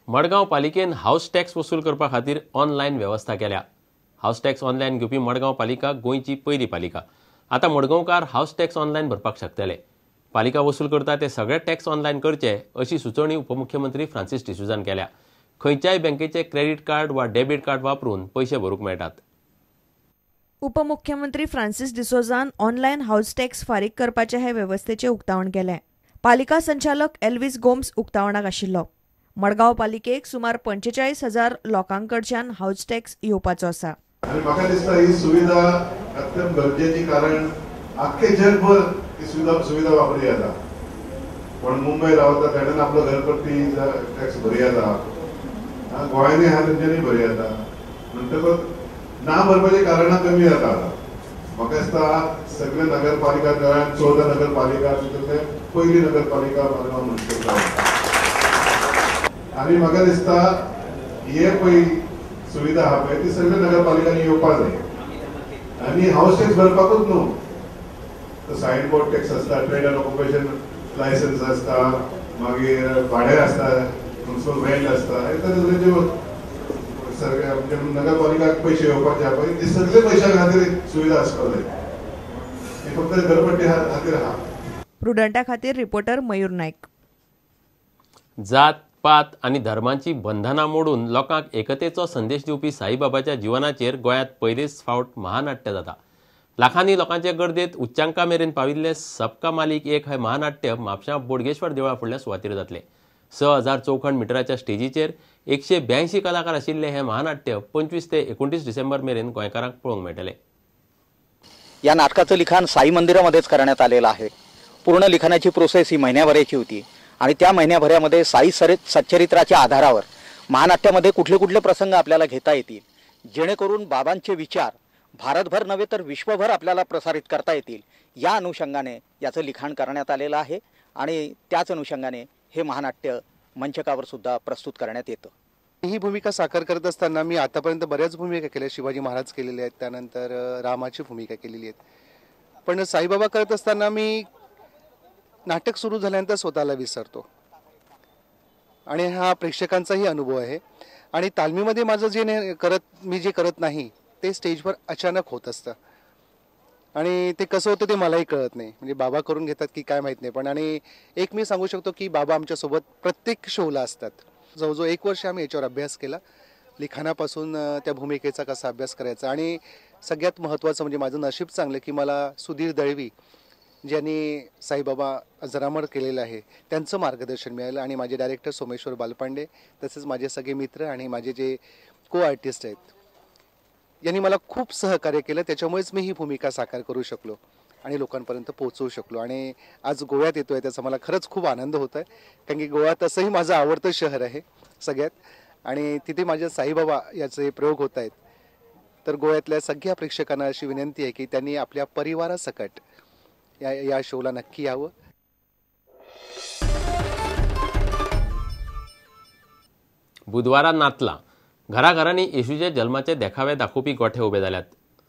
मडगांव पालिकेन हावस टॅक्स वसूल करपा खातीर ऑनलायन वेवस्था केल्या. हावस टॅक्स ऑनलायन घेवपी मडगांव पालिका गोंयची पयली पालिका. आतां मडगांवकार हावस टॅक्स ऑनलायन भरपाक शकतले. पालिका वसूल करता ते सगळे टॅक्स ऑनलायन करचे अशी सुचोवणी उपमुख्यमंत्री फ्रांसीस डिसोझान केल्या. खंयच्याय बँकेचे क्रेडीट कार्ड वा डेबीट कार्ड वापरून पयशे भरूंक मेळटात. उपमुख्यमंत्री फ्रांसीस डिसोझान ऑनलायन हावस टॅक्स फारीक करपाचे हे वेवस्थेचें उक्तावण केलें. पालिका संचालक एल्विस गोम्स उक्तावणाक आशिल्लो. मडगांव पालिकेक सुमार 45,000 लोकांकडच्यान हावस टॅक्स येवपाचो आसा. आनी म्हाका दिसता ही सुविधा अत्यंत गरजेची, कारण आख्खे जगभर ही सुविधा वापरली जाता. पण मुंबय रावता ताणें आपलो घरपट्टी टॅक्स भरी जाता, गोंयांनी आहा तेंच्यांनी भरी जाता, म्हणटकच ना भरपाची कारणां कमी जाता. म्हाका दिसता सगळे नगरपालिका, गोंयांत 14 नगरपालिका तितूंतले पयली नगरपालिका मडगांव म्युनिसिपल. आनी म्हाका दिसता हे पळय सुविधा आहा पळय ती सगळे नगरपालिकांनी येवपाक जाय. आनी हावस टॅक्स भरपाकूच न्हू, तर सायन बोर्ड टॅक्स आसता, ट्रेड एंड ऑक्युपेशन लायसन्स आसता, मागीर भाडें आसता, म्युनिसिपल रेंट आसता, हे तरेचे सगळे नगरपालिकाक पयशे येवपाचे आहा पळय ते सगळे पयशां खातीर सुविधा आसपाक जाय, हे फक्त घरपट्टी खातीर आहा. प्रुडंटा खातीर रिपोर्टर मयूर नायक. जात पात आनी धर्मांची बंधनां मोडून लोकांक एकतेचो संदेश दिवपी साईबाबाच्या जिवनाचेर गोंयांत पयलेच फावट महानाट्य जाता. लाखांनी लोकांचे गर्देत उच्चांका मेरेन पाविल्ले सबका मालिक एक हे महानाट्य म्हापशां बोडगेश्वर देवळा फुडल्या सुवातेर जातलें. 6,000 चौखण मिटराच्या स्टेजीचेर 182 कलाकार आशिल्ले हे महानाट्य 25 ते 29 डिसेंबर मेरेन गोंयकारांक पळोवंक मेळटलें. या नाटकाचं लिखाण साई मंदिरामध्येच करण्यात आलेलं आहे. पूर्ण लिखाणाची प्रोसेस ही महिन्याभराची होती आणि त्या महिन्याभरामध्ये साई सच्चरित्राच्या आधारावर महानाट्यामध्ये कुठले कुठले प्रसंग आपल्याला घेता येतील, जेणेकरून बाबांचे विचार भारतभर नव्हे तर विश्वभर आपल्याला प्रसारित करता येतील, या अनुषंगाने याचं लिखाण करण्यात आलेलं आहे आणि त्याच अनुषंगाने हे महानाट्य मंचकावर सुद्धा प्रस्तुत करण्यात येतं. ही भूमिका साकार करत असताना मी आतापर्यंत बऱ्याच भूमिका केल्या. शिवाजी महाराज केलेले आहेत, त्यानंतर रामाची भूमिका केलेली आहे, पण साईबाबा करत असताना मी नाटक सुरू झाल्यानंतर स्वतःला विसरतो आणि हा प्रेक्षकांचाही अनुभव आहे. आणि तालमीमध्ये माझं जे मी जे करत नाही ते स्टेजवर अचानक होत असतं आणि ते कसं होतं ते मलाही कळत नाही, म्हणजे बाबा करून घेतात की काय माहीत नाही. पण आणि एक मी सांगू शकतो की बाबा आमच्यासोबत प्रत्येक शोला असतात. जवळजवळ 1 वर्ष आम्ही याच्यावर अभ्यास केला, लिखाणापासून त्या भूमिकेचा कसा अभ्यास करायचा. आणि सगळ्यात महत्त्वाचं म्हणजे माझं नशीब चांगलं की मला सुधीर दळवी ज्यांनी साईबाबा अजरामर केलेलं आहे त्यांचं मार्गदर्शन मिळालं आणि माझे डायरेक्टर सोमेश्वर बालपांडे, तसेच माझे सगळे मित्र आणि माझे जे को आर्टिस्ट आहेत यांनी मला खूप सहकार्य केलं. त्याच्यामुळेच मी ही भूमिका साकार करू शकलो आणि लोकांपर्यंत पोहोचवू शकलो. आणि आज गोव्यात येतो आहे त्याचा मला खरंच खूप आनंद होत आहे, कारण की गोवा तसंही माझं आवडतं शहर आहे सगळ्यात आणि तिथे माझ्या साईबाबा याचे प्रयोग होत आहेत. तर गोव्यातल्या सगळ्या प्रेक्षकांना अशी विनंती आहे की त्यांनी आपल्या परिवारासकट या शोला नक्की यावं. बुधवारा नातला घराघरांनी येशूच्या जल्माचे देखावे दाखोवपी गोठे उबे जाल्यात.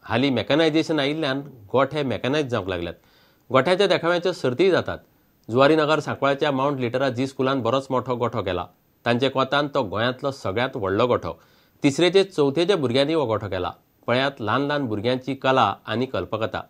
हालीं मॅकनायझेशन आयिल्ल्यान गोठे मॅकनायज जावंक लागल्यात. गोठ्याच्या देखाव्यांच्यो सर्तीय जातात. जुवारीनगर सांकवाळच्या मावंट लिटरा जी स्कुलान बरोच मोठो गोठो केला. तांचे कोतान तो गोंयांतलो सगळ्यांत व्हडलो गोठो. तिसरेचे चवथेच्या भुरग्यांनी हो गोठो केला. पळयात ल्हान ल्हान भुरग्यांची कला आनी कल्पकता.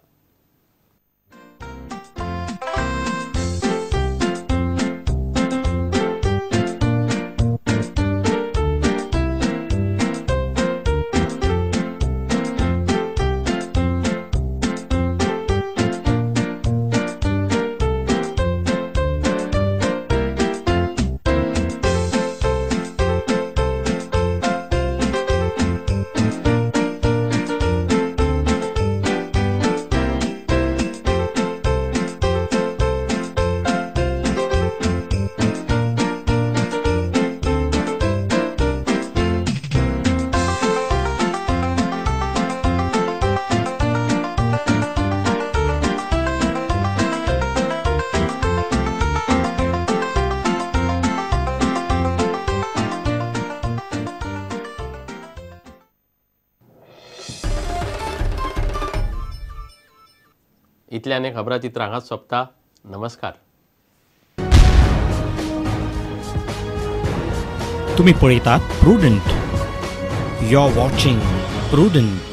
इतल्याने खबराचित्र हांगाच सोंपता. नमस्कार. तुम्ही पळयतात Prudent. You are watching Prudent.